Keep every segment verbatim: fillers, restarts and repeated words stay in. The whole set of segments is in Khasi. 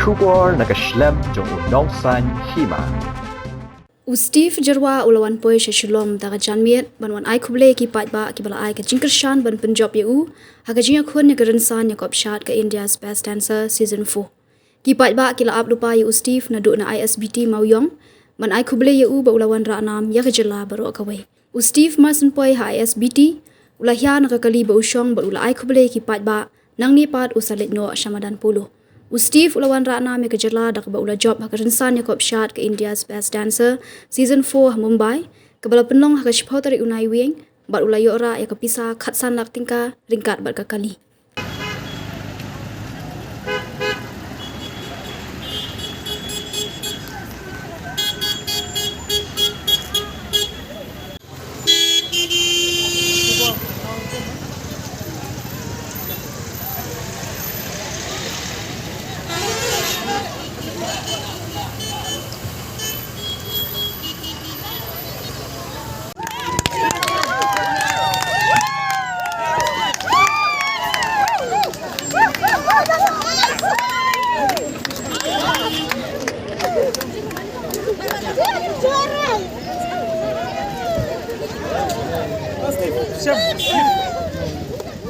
Khubor na ka shlem jong u Nongsaiñ Hima. U Steve Jyrwa u la wan poi sha Shillong da ka janmiet ban wan ai khublei ki paidbah kiba la ai ka jingkyrshan ban pynjop ïa u ha ka jingïakhun ïa ka rynsan ïakop shad ka India's Best Dancer Season four. Ki paidbah ki la ap lypa ïa u Steve naduh na I S B T Mawïong ban ai khublei ïa u ba u la wanrah nam ïa ka jylla baroh kawei. U Steve mar syn poi ha I S B T u la hiar na ka kali ba u shong bad u la ai khublei ïa ki paidbah, nangne pat u sa leit noh sha madan polo. U Steve u la wanrah nam ïa ka jylla da kaba u la jop ha ka rynsan ïakop shad ka India's Best Dancer Season four ha Mumbai, kaba la pynlong ha ka shiphew tarik u Naiwieng, bad u la ïoh rah ïa ka pisa khatsan lak tyngka ryngkat bad ka kali.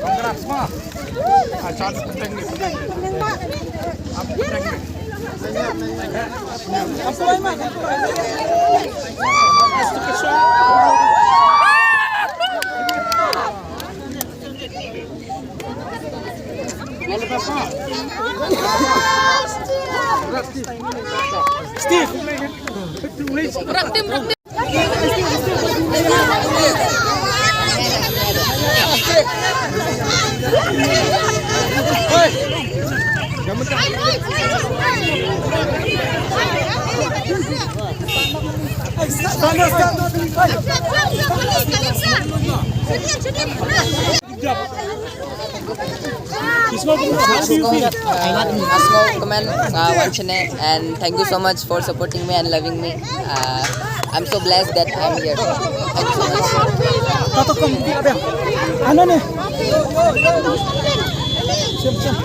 Congrats, ma. Ah, chance, penting ni, penting ni. Ah, penting ni. Steve. Asmo comment, uh, one channel, and thank you so much for supporting me and loving me. Uh, I'm so blessed that I'm here. Thank you so much. Tato kom di abeng. Ano ne? Siap, siap.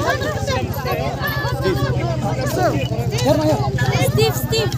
Steve, Steve.